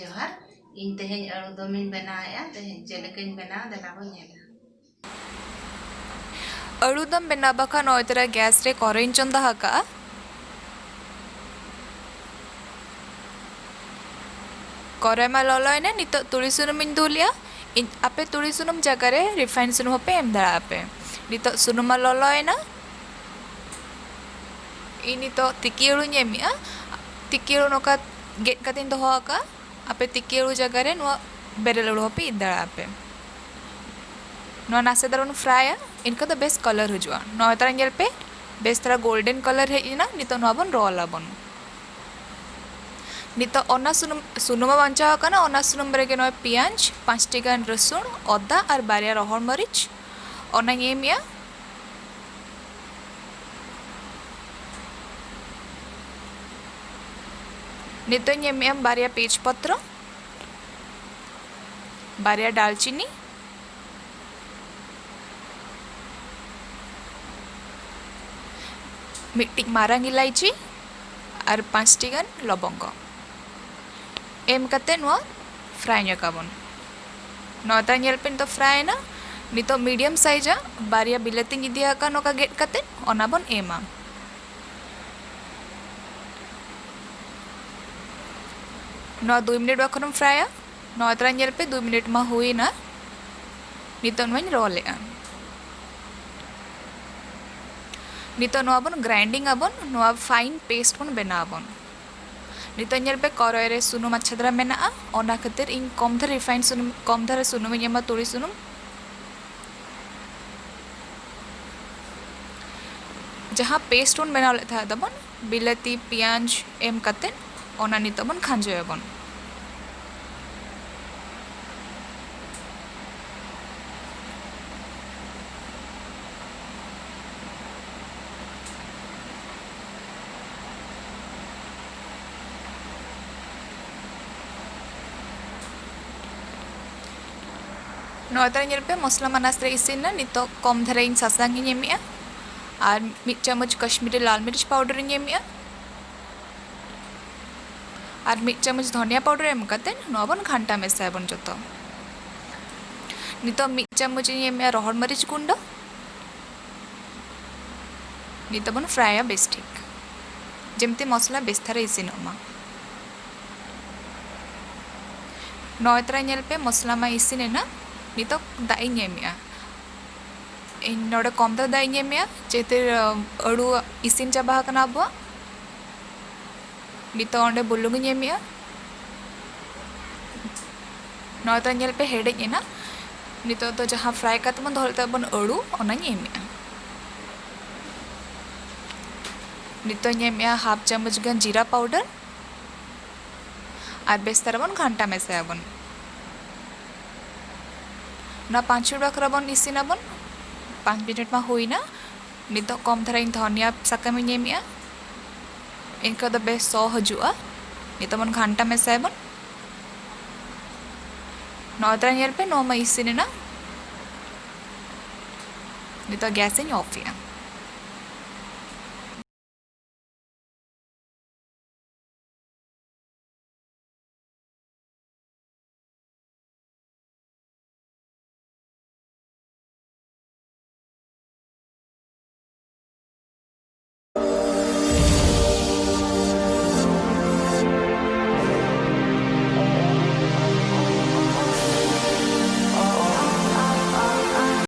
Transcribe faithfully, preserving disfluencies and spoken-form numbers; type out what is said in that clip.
ᱡᱚᱦᱟᱨ, ᱤᱧ ᱛᱮᱦᱮᱧ ᱟᱹᱲᱩ ᱫᱚᱢᱤᱧ ᱵᱮᱱᱟᱣᱮᱫᱼᱟ᱾ ᱛᱮᱦᱮᱧ ᱪᱮᱫ ᱞᱮᱠᱟᱧ ᱵᱮᱱᱟᱣ, ᱫᱮᱞᱟ ᱵᱚᱱ ᱧᱮᱞᱟ᱾ ᱟᱹᱲᱩ ᱫᱚᱢ ᱵᱮᱱᱟᱣ ᱵᱟᱠᱷᱟᱱ ᱱᱚᱜᱼᱚᱭ ᱛᱚᱨᱟ ᱜᱮᱥ ᱨᱮ ᱠᱚᱨᱚᱭᱤᱧ ᱪᱚᱸᱫᱟ ᱟᱠᱟᱫᱼᱟ᱾ ᱠᱚᱨᱚᱭ ᱢᱟ ᱞᱚᱞᱚᱭᱮᱱᱟ, ᱱᱤᱛᱚᱜ ᱛᱩᱲᱤ ᱥᱩᱱᱩᱢᱤᱧ ᱫᱩᱞᱮᱜᱼᱟ᱾ ᱤᱧ, ᱟᱯᱮ ᱛᱩᱲᱤ ᱥᱩᱱᱩᱢ ᱡᱟᱭᱜᱟ ᱨᱮ refined ᱥᱩᱱᱩᱢ ᱦᱚᱸᱯᱮ ᱮᱢ ᱫᱟᱲᱮᱭᱟᱜᱼᱟ ᱯᱮ᱾ ᱱᱤᱛᱚᱜ ᱥᱩᱱᱩᱢ ᱢᱟ ᱞᱚᱞᱚᱭᱮᱱᱟ᱾ ᱤᱧ ᱱᱤᱛᱚᱜ ᱛᱤᱠᱤ ᱟᱹᱲᱩᱧ ᱮᱢᱮᱜᱼᱟ᱾ ᱛᱤᱠᱤ ᱟᱹᱲᱩ ᱱᱚᱝᱠᱟ ᱜᱮᱫ ᱠᱟᱛᱮᱧ ᱫᱚᱦᱚ ᱟᱠᱟᱫᱼᱟ᱾ ᱟᱯᱮ ᱛᱤᱠᱤ ᱟᱹᱲᱩ ᱡᱟᱭᱜᱟ ᱨᱮ ᱱᱚᱣᱟ ᱵᱮᱨᱮᱞ ᱟᱹᱲᱩ ᱦᱚᱸᱯᱮ ᱤᱫ ᱫᱟᱲᱮᱭᱟᱜᱼᱟ ᱯᱮ᱾ ᱱᱚᱣᱟ ᱱᱟᱥᱮ ᱫᱷᱟᱨᱟ ᱵᱚᱱ ᱯᱷᱨᱟᱭᱟ, ᱮᱱᱠᱷᱟᱱ ᱫᱚ ᱵᱮᱥ ᱠᱟᱞᱟᱨ ᱦᱤᱡᱩᱜᱼᱟ᱾ ᱱᱚᱣᱟ ᱛᱟᱨᱟ ᱧᱮᱞ ᱯᱮ, ᱵᱮᱥ ᱫᱷᱟᱨᱟ ᱜᱳᱞᱰᱮᱱ ᱠᱟᱞᱟᱨ ᱦᱮᱡ ᱮᱱᱟ᱾ ᱱᱤᱛᱚᱜ ᱱᱚᱣᱟ ᱵᱚᱱ ᱨᱳᱞ ᱟᱵᱚᱱ᱾ ᱱᱤᱛᱚᱜ ᱚᱱᱟ ᱥᱩᱱᱩᱢ, ᱥᱩᱱᱩᱢ ᱢᱟ ᱵᱟᱧᱪᱟᱣ ᱟᱠᱟᱱᱟ, ᱚᱱᱟ ᱥᱩᱱᱩᱢ ᱨᱮᱜᱮ ᱱᱚᱣᱟ ᱯᱮᱸᱭᱟᱡᱽ, ᱯᱟᱸᱪᱴᱤ ᱜᱟᱱ ᱨᱟᱹᱥᱩᱱ, ᱚᱫᱟ ᱟᱨ ᱵᱟᱨᱭᱟ ᱨᱚᱦᱚᱲ ᱢᱟᱹᱨᱤᱪ, ᱚᱱᱟᱧ ᱮᱢᱮᱜᱼᱟ᱾ ᱱᱤᱛᱚᱜ ᱤᱧ ᱮᱢᱮᱜᱼᱟ ᱵᱟᱨᱭᱟ ᱛᱮᱡᱽ ᱯᱚᱛᱨᱚ, ᱵᱟᱨᱭᱟ ᱰᱟᱞᱪᱤᱱᱤ, ᱢᱤᱫᱴᱤᱡ ᱢᱟᱨᱟᱝ ᱤᱞᱟᱭᱪᱤ ᱟᱨ ᱯᱟᱸᱪᱴᱤ ᱜᱟᱱ ᱞᱚᱵᱚᱝᱜᱚ ᱮᱢ ᱠᱟᱛᱮ ᱱᱚᱣᱟ ᱯᱷᱨᱟᱭ ᱧᱚᱜᱟᱵᱚᱱ᱾ ᱱᱚᱣᱟ ᱛᱟᱨᱟ ᱧᱮᱞ ᱯᱮ, ᱱᱤᱛᱚᱜ ᱯᱷᱨᱟᱭ ᱮᱱᱟ᱾ ᱱᱤᱛᱚᱜ ᱢᱤᱰᱤᱭᱟᱢ ᱥᱟᱭᱤᱡᱟᱜ ᱵᱟᱨᱭᱟ ᱵᱤᱞᱟᱹᱛᱤᱧ ᱤᱫᱤ ᱟᱠᱟᱫ, ᱱᱚᱝᱠᱟ ᱜᱮᱫ ᱠᱟᱛᱮ ᱚᱱᱟ ᱵᱚᱱ ᱮᱢᱟ᱾ ᱱᱚᱣᱟ ᱫᱩᱭ ᱢᱤᱱᱤᱴ ᱵᱟᱠᱷᱚᱱᱮᱢ ᱯᱷᱨᱟᱭᱟ᱾ ᱱᱚᱣᱟ ᱛᱟᱨᱟ ᱧᱮᱞ ᱯᱮ, ᱫᱩᱭ ᱢᱤᱱᱤᱴ ᱢᱟ ᱦᱩᱭᱮᱱᱟ᱾ ᱱᱤᱛᱚᱜ ᱱᱚᱣᱟᱧ ᱨᱳᱞᱮᱜᱼᱟ᱾ ᱱᱤᱛᱚᱜ ᱱᱚᱣᱟ ᱵᱚᱱ ᱜᱨᱟᱭᱤᱱᱰᱤᱝ ᱟᱵᱚᱱ, ᱱᱚᱣᱟ ᱯᱷᱟᱭᱤᱱ ᱯᱮᱥᱴ ᱵᱚᱱ ᱵᱮᱱᱟᱣ ᱟᱵᱚᱱ᱾ ᱱᱤᱛᱚᱜ ᱧᱮᱞ ᱯᱮ, ᱠᱚᱨᱚᱭ ᱨᱮ ᱥᱩᱱᱩᱢ ᱟᱪᱪᱷᱟ ᱫᱷᱟᱨᱟ ᱢᱮᱱᱟᱜᱼᱟ, ᱚᱱᱟ ᱠᱷᱟᱹᱛᱤᱨ ᱤᱧ ᱠᱚᱢ ᱫᱷᱟᱨᱟ ᱨᱤᱯᱷᱟᱭᱤᱱᱰ ᱥᱩᱱᱩᱢ, ᱠᱚᱢ ᱫᱷᱟᱨᱟ ᱥᱩᱱᱩᱢᱤᱧ ᱮᱢᱟ, ᱛᱩᱲᱤ ᱥᱩᱱᱩᱢ᱾ ᱡᱟᱦᱟᱸ ᱯᱮᱥᱴ ᱵᱚᱱ ᱵᱮᱱᱟᱣ ᱞᱮᱫ ᱛᱟᱦᱮᱸ ᱛᱟᱵᱚᱱ, ᱵᱤᱞᱟᱹᱛᱤ ᱯᱮᱸᱭᱟᱡᱽ ᱮᱢ ᱠᱟᱛᱮᱫ, ᱚᱱᱟ ᱱᱤᱛᱚᱜ ᱵᱚᱱ ᱠᱷᱟᱸᱡᱚᱭᱟᱵᱚᱱ᱾ ᱱᱚᱣᱟ ᱛᱟᱨᱟ ᱧᱮᱞ ᱯᱮ, ᱢᱚᱥᱞᱟ ᱢᱟ ᱱᱟᱥᱮ ᱤᱥᱤᱱ ᱮᱱᱟ᱾ ᱱᱤᱛᱚᱜ ᱠᱚᱢ ᱫᱷᱟᱨᱟ ᱤᱧ ᱥᱟᱥᱟᱝ ᱤᱧ ᱮᱢᱮᱜᱼᱟ ᱟᱨ ᱢᱤᱫ ᱪᱟᱢᱚᱪ ᱠᱟᱥᱢᱤᱨᱤ ᱞᱟᱞ ᱢᱤᱨᱤᱪ ᱯᱟᱣᱰᱟᱨ ᱤᱧ ᱮᱢᱮᱜᱼᱟ᱾ ᱟᱨ ᱢᱤᱫ ᱪᱟᱢᱚᱪ ᱫᱷᱚᱱᱤᱭᱟ ᱯᱟᱣᱰᱟᱨ ᱮᱢ ᱠᱟᱛᱮ ᱱᱚᱣᱟ ᱵᱚᱱ ᱜᱷᱟᱱᱴᱟ ᱢᱮᱥᱟᱭᱟᱵᱚᱱ ᱡᱚᱛᱚ᱾ ᱱᱤᱛᱚᱜ ᱢᱤᱫ ᱪᱟᱢᱚᱪ ᱤᱧ ᱮᱢᱮᱜᱼᱟ ᱨᱚᱦᱚᱲ ᱢᱟᱹᱨᱤᱪ ᱜᱩᱸᱰᱟᱹ᱾ ᱱᱤᱛᱚᱜ ᱵᱚᱱ ᱯᱷᱨᱟᱭᱟ ᱵᱮᱥ ᱴᱷᱤᱠ, ᱡᱮᱢᱛᱤ ᱢᱚᱥᱞᱟ ᱵᱮᱥ ᱫᱷᱟᱨᱟ ᱤᱥᱤᱱᱚᱜ ᱢᱟ᱾ ᱱᱚᱜᱼᱚᱭ ᱛᱚᱨᱟ ᱧᱮᱞ ᱯᱮ, ᱢᱚᱥᱞᱟ ᱢᱟ ᱤᱥᱤᱱ ᱮᱱᱟ᱾ ᱱᱤᱛᱚᱜ ᱫᱟᱜ ᱤᱧ ᱮᱢᱮᱜᱼᱟ᱾ ᱤᱧ ᱱᱚᱰᱮ ᱠᱚᱢ ᱫᱷᱟᱨᱟ ᱫᱟᱜ ᱤᱧ ᱮᱢᱮᱜᱼᱟ, ᱡᱮᱦᱮᱛᱩ, ᱟᱹᱲᱩ ᱤᱥᱤᱱ ᱪᱟᱵᱟ ᱟᱠᱟᱱᱟ ᱟᱵᱚᱣᱟᱜ᱾ ᱱᱤᱛᱚᱜ ᱚᱸᱰᱮ ᱵᱩᱞᱩᱝ ᱤᱧ ᱮᱢᱮᱜᱼᱟ᱾ ᱱᱚᱣᱟ ᱫᱚ ᱧᱮᱞ ᱯᱮ, ᱦᱮᱰᱮᱡ ᱮᱱᱟ᱾ ᱱᱤᱛᱚᱜ ᱫᱚ ᱡᱟᱦᱟᱸ ᱯᱷᱨᱟᱭ ᱠᱟᱛᱮ ᱵᱚᱱ ᱫᱚᱦᱚ ᱞᱮᱫ ᱛᱟᱵᱚᱱ ᱟᱹᱲᱩ, ᱚᱱᱟᱧ ᱮᱢᱮᱜᱼᱟ᱾ ᱱᱤᱛᱚᱜ ᱤᱧ ᱮᱢᱮᱜᱼᱟ ᱦᱟᱯ ᱪᱟᱢᱚᱪ ᱜᱟᱱ ᱡᱤᱨᱟ ᱯᱟᱣᱰᱟᱨ᱾ ᱟᱨ ᱵᱮᱥ ᱫᱷᱟᱨᱟ ᱵᱚᱱ ᱜᱷᱟᱱᱴᱟ ᱢᱮᱥᱟᱭᱟᱵᱚᱱ᱾ ᱚᱱᱟ ᱯᱟᱸᱪ ᱢᱤᱱᱤᱴ ᱵᱟᱠᱷᱨᱟ ᱵᱚᱱ ᱤᱥᱤᱱᱟᱵᱚᱱ᱾ ᱯᱟᱸᱪ ᱢᱤᱱᱤᱴ ᱢᱟ ᱦᱩᱭᱱᱟ᱾ ᱱᱤᱛᱚᱜ ᱠᱚᱢ ᱫᱷᱟᱨᱟ ᱤᱧ ᱫᱷᱚᱱᱤᱭᱟ ᱥᱟᱠᱟᱢ ᱤᱧ ᱮᱢᱮᱜᱼᱟ᱾ ᱤᱱᱠᱟᱹ ᱫᱚ ᱵᱮᱥ ᱥᱚ ᱦᱤᱡᱩᱜᱼᱟ᱾ ᱱᱤᱛᱚᱜ ᱵᱚᱱ ᱜᱷᱟᱱᱴᱟ ᱢᱮᱥᱟᱭᱟᱵᱚᱱ᱾ ᱱᱚᱜᱼᱚᱭ ᱛᱚᱨᱟ ᱧᱮᱞ ᱯᱮ, ᱱᱚᱣᱟ ᱢᱟ ᱤᱥᱤᱱ ᱮᱱᱟ᱾ ᱱᱤᱛᱚᱜ ᱜᱮᱥ ᱤᱧ ᱚᱯᱷ ᱮᱜᱼᱟ᱾